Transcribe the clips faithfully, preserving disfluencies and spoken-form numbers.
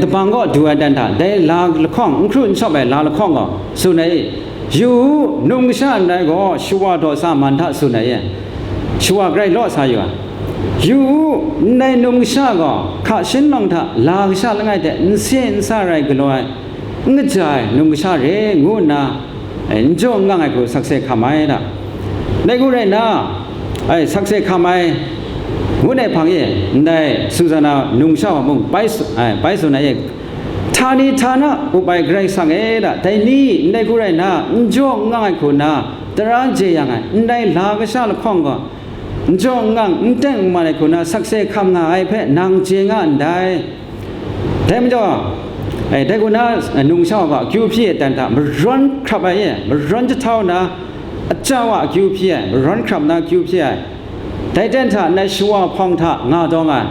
Kabang kaw du ai dan hta, dai la lahkawng, n hkru n shawp ai la lahkawng gaw, tsun ai, yu u, numsha ndai gaw shawa daw sa man hta tsun ai, shawa grai law sa yu ai. Yu u, ndai numsha gaw hka shin lawng hta la kasha langai hte n se n sa rai galaw ai, n kaja ai numsha re, ngu nna, e, n jaw n ngang ai hku sakse hkam ai hta. Dai hku rai nna, e, sakse hkam ai ngut ai hpang e, ndai Susanna numsha wa mung bai tsu-, e, bai tsun ai e, htani htana up ai Karai Kasang e hta, dai ni ndai hku rai nna, n jaw n ngang ai hku nna, tara jeyang ai, ndai la kasha lahkawng gaw, n jaw n ngang, n teng n man ai hku nna sakse hkam nga ai hpe nang chye nga ndai. Dai majaw, e, dai hku nna, e, numsha wa gaw akyu hpyi ai dan hta marawn hkrap ai e, marawn jahtau nna, aja wa akyu hpyi ai, marawn hkrap nna akyu hpyi ai. Dai dan hta ndai shawa hpawng hta nga dawng ai,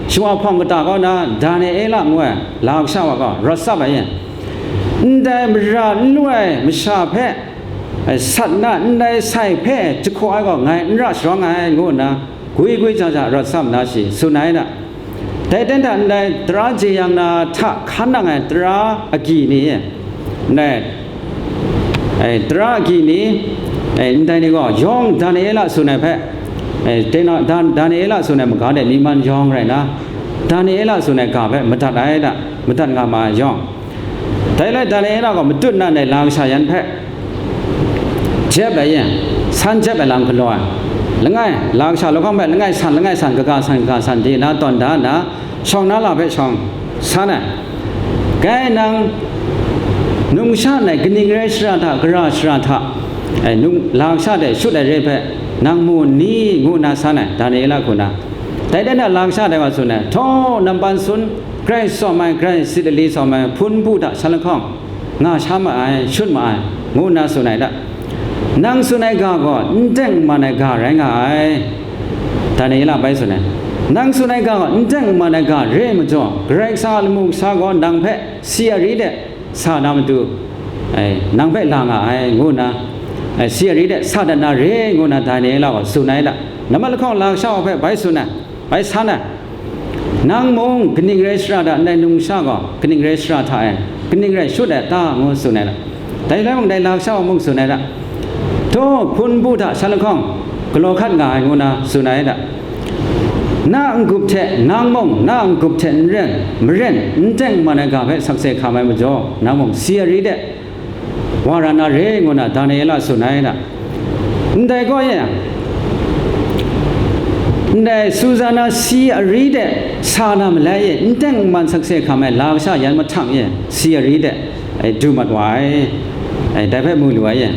shawa hpawng kata kaw na Daniela ngu ai la kasha wa gaw rawt tsap ai e, ndai mara n lu ai masha hpe, e, sat nna ndai sai hpe jahkaw ai gaw ngai n ra sharawng ai, ngu nna gwi gwi ja ja rawt tsap nna shi tsun ai hta. Dai dan hta ndai tara jeyang na hta hkan nang ai tara agyi ni, ndai, e, tara agyi ni, e, ndai ni gaw yawng Daniela tsun ai hpe, e, tena-, Dan-, Daniela tsun ai maga de myi man yawng rai nna, Daniela tsun ai ga hpe madat ai hta, madat nga ma ai yawng. Dai lai Daniela gaw matut nna ndai la kasha yan hpe jep ai e, san jep ai lam galaw ai. Langai, la kasha lahkawng hpe langai san, langai san, kaga san, kaga san di na tawn da nna, shawng na la hpe shawng san ai. Kai nang, numsha ndai kaning rai shara hta, gara shara hta, e, num-, la kasha de shut ai re hpe, nang mu n ni? Ngu nna san ai, Daniela hku na. Dai dan hta la kasha dai wa tsun ai, htaw, nampan sun, Karai tsawm ai, Karai sit lali tsawm ai, hpun bu hta shan lahkawng nga sha ma ai, shut ma ai, ngu nna tsun ai hta, nang tsun ai ga gaw n teng n man ai ga rai nga ai, Daniela bai tsun ai. Nang tsun ai ga gaw n teng n man ai ga re ai majaw, Karai Kasang a lamu kasa gaw nang hpe si ari de sa na matu, e, nang hpe la nga ai, ngu nna, e, si ari de sa dat na re, ngu nna Daniela gaw tsun ai hta, nambat lahkawng la kasha wa hpe bai tsun ai. Bai san ai, nang mung kaning rai shara hta ndai numsha gaw kaning rai shara hta e, kaning rai shut ai ta? Ngu tsun ai hta. Dai rai mung dai la kasha wa mung tsun ai hta, htaw, hpun bu hta shan lahkawng galaw hkat nga ai, ngu nna tsun ai hta. Na a n-gup hte nang mung na a n-gup hte n ren, maren, n teng n man ai ga hpe sakse hkam ai majaw, nang mung si ari de wa ra na re, ngu na Daniela tsun ai na. Ndai gaw e, ndai Susanna si ari de sa na malai e, n teng n man sakse hkam ai la kasha yan mahtang e, si ari de, e, du mat wa ai, e, dai hpe mu lu ai e.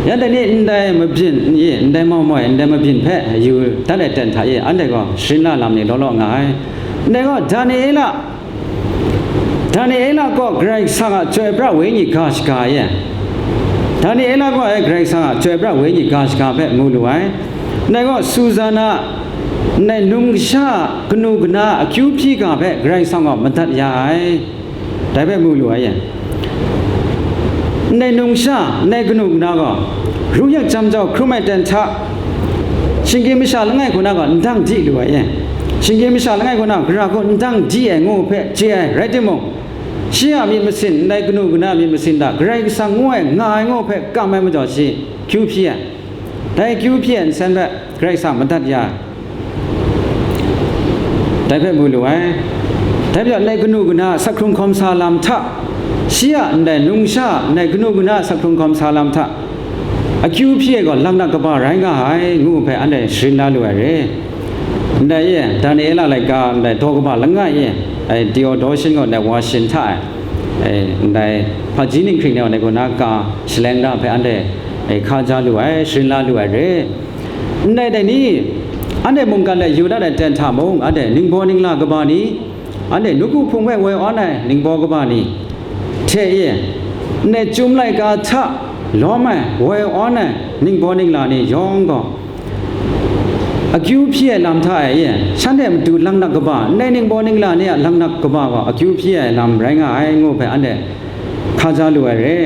Yan dai ni ndai mabyin e, ndai mau moi, ndai mabyin hpe yu dat ai ten hta e, anhte gaw sharin la lam ni law law nga ai. Ndai gaw Daniela, Daniela kaw Karai Kasang a Chyoi Pra Wenyi ga shaga e, Daniela kaw e Karai Kasang a Chyoi Pra Wenyi ga shaga hpe mu lu ai. Ndai gaw Susanna, ndai numsha a kanu kana a akyu hpyi ga hpe Karai Kasang gaw madat ya ai, dai hpe mu lu ai e. Ndai numsha, ndai kanu kana gaw, ru yak jam jau hkrum ai ten hta, shinggyim masha langai hku na gaw ndang di lu ai e. Shinggyim masha langai hku na gara hku ndang di ai ngu hpe chye ai rai timung, shi a myit masin, ndai kanu kana a myit masin hta Karai Kasang ngu ai, nga ai ngu hpe kam ai majaw shi akyu hpyi ai. Dai akyu hpyi ai nsen hpe Karai Kasang madat ya ai. Dai hpe mu lu ai. Dai majaw, ndai kanu kana a sak hkrung hkawm sa lam hta, shi a ndai numsha, ndai kanu kana a sak hkrung hkawm sa lam hta, akyu hpyi ai gaw laknak kaba rai nga ai, ngu hpe anhte sharin la lu ai re. Ndai e, Daniela laika ndai daw kaba langai e, ai Theodotion gaw ndai wa shin hta ai, e, ndai hpaji ninghkring ni gaw ndai kaw na ka shaleng da hpe anhte, e, hka ja lu ai, sharin la lu ai re. Ndai dai ni, anhte mungkan de yu dat ai ten hta mung, anhte ningbaw ningla kaba ni, anhte nawku hpung hpe woi awn ai ningbaw kaba ni hte e, ndai chyum laika hta lawm ai woi awn ai ningbaw ningla ni yawng gaw, akyu hpyi ai lam hta e, shanhte matu laknak kaba, ndai ningbaw ningla ni a laknak kaba gaw akyu hpyi ai lam rai nga ai, ngu hpe anhte hka ja lu ai re.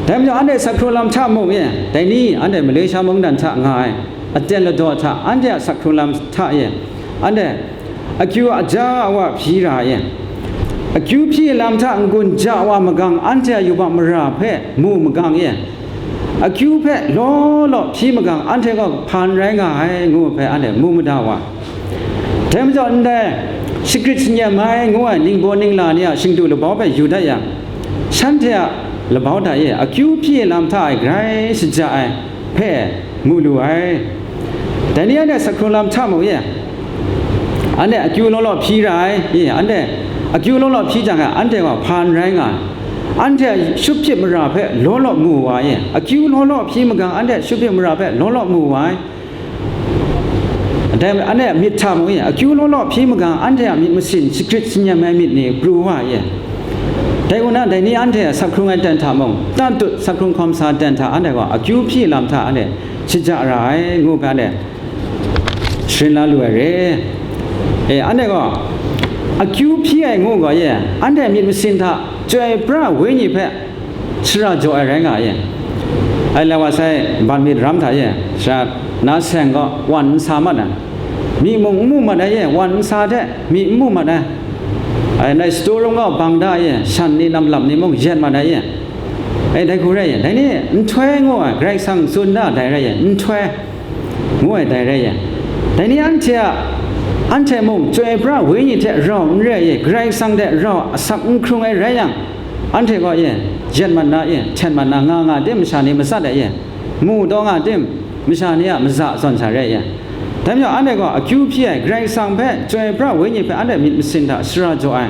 Dai majaw, anhte sak hkrung lam hta mung e, dai ni anhte Malaysia mungdan hta nga ai aten ladaw hta, anhte a sak hkrung lam hta e, anhte akyu aja awa hpyi ra e, Akyu hpyi lam hta n-gun ja wa magang anhte a yubak mara hpe mu magang e, akyu hpe law law hpyi magang anhte gaw hpan rai nga ai, ngu hpe anhte mu mada wa. Dai majaw ndai shagrit shanyem ai ngu ai ningbaw ningla ni a shingdu labau hpe yu dat yang, shanhte a labau hta e akyu hpyi lam hta e grai shaja ai hpe mu lu ai. Dai ni anhte sak hkrung lam hta mung e, anhte akyu law law hpyi ra ai, e, anhte akyu law law hpyi jang e, anhte gaw hpan rai nga ai. Anhte a shut hpyit mara hpe law law mu wa ai, akyu law law hpyi magang anhte shut hpyit mara hpe law law mu wa ai. Dai anhte a myit hta mung e, akyu law law hpyi magang anhte a myit masin shagrit shanyem ai myit ni pru wa ai. Dai kaw na, dai ni anhte a sak hkrung ai ten hta mung, tan tut sak hkrung hkawm sa ten hta anhte gaw akyu hpyi lam hta anhte shaja ra ai, ngu hpe anhte sharin la lu ai re. E, anhte gaw akyu hpyi ai ngu gaw e, anhte myit masin hta Chyoi pra Wenyi hpe shara jaw ai rai nga ai. Ai, lai wa sai, ban myit ram hta e, sara na seng gaw wan n sa mat ai, myi mung n mu mat ai e, wan n sa hte myi n mu mat ai. Ai, ndai shatu rum gaw bang da e, shan ni namlap ni mung yet mat ai e. Ai, dai hku rai e, dai ni nhtoi ngu ai, Karai Kasang tsun da dai rai e, nhtoi ngu ai dai rai e. Dai ni anhte a, anhte mung Chyoi pra Wenyi hte rau n re ai e, Karai Kasang hte rau asak n hkrung ai rai yang, anhte gaw e, jet mat na e, hten mat na nga nga tim masha ni matsat ai e, mu taw nga tim masha ni a maza zawn sa re ai e. Dai majaw anhte gaw akyu hpyi ai, Karai Kasang hpe, Chyoi pra Wenyi hpe anhte myit masin hta shara jaw ai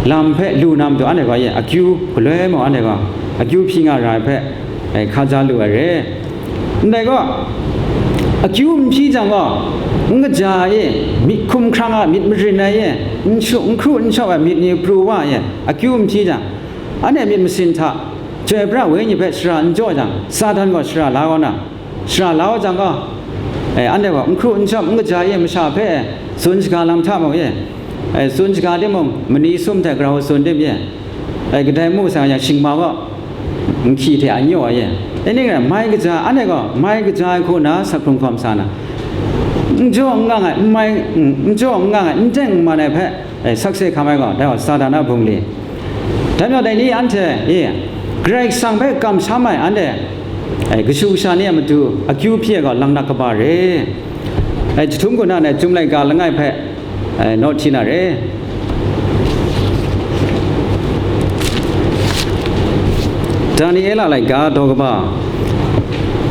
lam hpe lu na matu anhte gaw e, akyu galoi mung anhte gaw akyu hpyi nga ra ai hpe, e, hkaja lu ai re. Ndai gaw, akyu n hpyi jang gaw, n kaja ai e, myit hkum hkrang a myit marin ai e, n shu n hkru n shawp ai myit ni pru wa ai e, akyu n hpyi jang, anhte myit masin hta Chyoi pra Wenyi hpe shara n jaw jang, Satan gaw shara la kau na, shara la kau jang gaw, e, anhte gaw n hkru n shawp n kaja ai e, masha hpe, e, tsun shaga lam hta mung e, e, tsun shaga timung, mani sum hte grau tsun tim e, e, kadai mu sai yang, shingmau gaw nhki hte a nyaw ai e. E ning rai, mai kaja, anhte gaw mai kaja ai hku na sak hkrung hkawm sa na, n jaw n ngang ai, n mai, n jaw n ngang ai, n teng n man ai hpe, e, sakse hkam ai gaw, dai gaw Satan a bungli. Dai majaw dai ni anhte e, Karai Kasang hpe kamsham ai anhte, e, kashu kasha ni a matu akyu hpyi ai gaw, langnak kaba re. E, jahtum kaw na e, Chyum laika langai hpe, e, naw hti na re. Daniela laika daw kaba,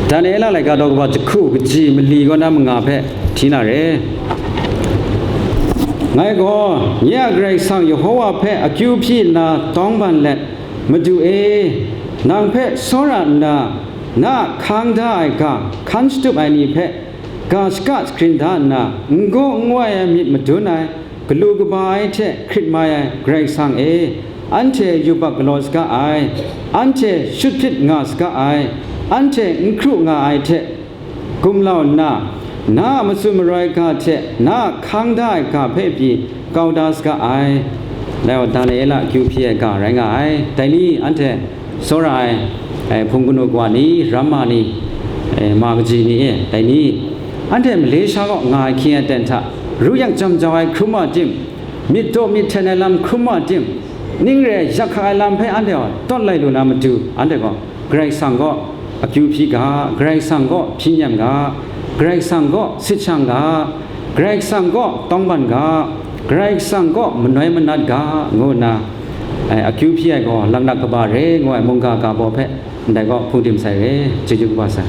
Daniela laika daw kaba jahku kaji mali kaw na manga hpe hti na re. Ngai gaw, nye a Karai Kasang Yehowa hpe akyu hpyi nna tawng ban let, Madu e, nang hpe tsawra nna, na a hkang da ai ga hkan shatup ai ni hpe, ga shaka jahkrin da nna, n gaw n wai ai myit madun ai, galu kaba ai hte hkrit mai ai Karai Kasang e, anhte yubak galaw saga ai, anhte shut hpyit nga saga ai, anhte n hkru nga ai hte gumlau nna, na a matsun maroi ga hte na a hkang da ai ga hpe pyi kau da saga ai. Dai gaw Daniela akyu hpyi ai ga rai nga ai. Dai ni anhte tsawra ai, ai, hpung kanu kawa ni, ramma ni, e, ma kaji ni e, dai ni, anhte Malaysia kaw nga ai hkying aten hta, ru yak jam jau ai hkrum wa tim, myit daw myit hten ai lam hkrum wa tim, ning re yak hkak ai lam hpe anhte gaw tawt lai lu na matu, anhte gaw Karai Kasang kaw akyu hpyi ga, Karai Kasang kaw hpyi nyem ga, Karai Kasang kaw sit shang ga, Karai Kasang kaw tawng ban ga, Karai Kasang kaw manoi manat ga, ngu nna, ai, akyu hpyi ai gaw langnak kaba re ngu ai mungga ga baw hpe ndai kaw hpung dim sai re, chyeju kaba sai.